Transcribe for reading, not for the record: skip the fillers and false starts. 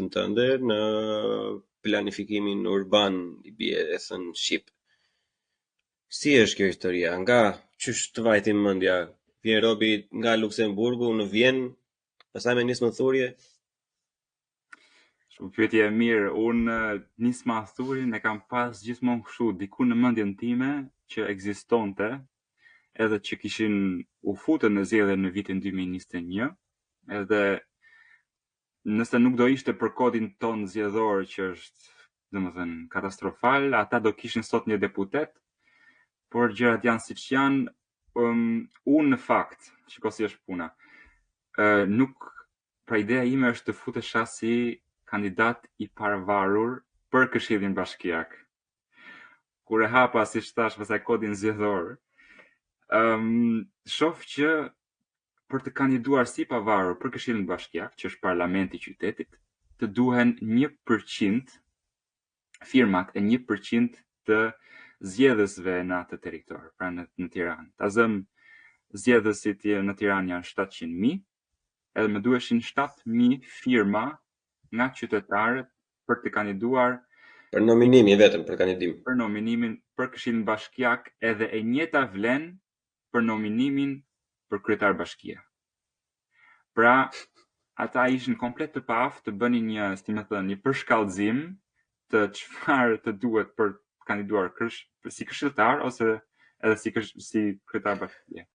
tënde në planifikimin urban, i bie e thënë shqip. Si është kjo historia? Nga qysh të vajti mendja? Vjen robi nga Luksemburgu në Vjenë, pastaj me Nisma Thurje? Shumë pyetje e mirë. Unë Nisma Thurjen e kam pas gjithmonë kështu diku në mendjen time që ekzistonte, edhe që kishin u futën në zgjedhje në vitin 2021, edhe nëse nuk do ishte për kodin ton zgjedhor që është, domethënë, katastrofal, ata do kishin sot një deputet, por gjërat janë siç janë. Um, unë në fakt, shiko si është puna. Ë nuk pra ideja ime është të futesha si kandidat i pavarur për Këshillin Bashkiak. Kur e hapa, siç thash, pastaj kodin zgjedhor, um, shoh që për të kandiduar si pavarur për Këshillin Bashkiak, që është parlamenti i qytetit, të duhen 1% firmat e 1% të zgjedhësve në atë territor, pra në, në Tiranë. Ta zëm zgjedhësit në Tiranë janë 700.000, edhe më duheshin 7.000 firma nga qytetarët për të kandiduar për nominimin vetëm për kandidim. Për nominimin për Këshillin Bashkiak edhe e njëjta vlen për nominimin për kryetar bashkie. Pra, ata ishin komplet të paaftë të bënin një, si më thënë, një përshkallëzim të çfarë të duhet për të kandiduar kësh, si këshilltar ose edhe si kësh, si kryetar bashkie.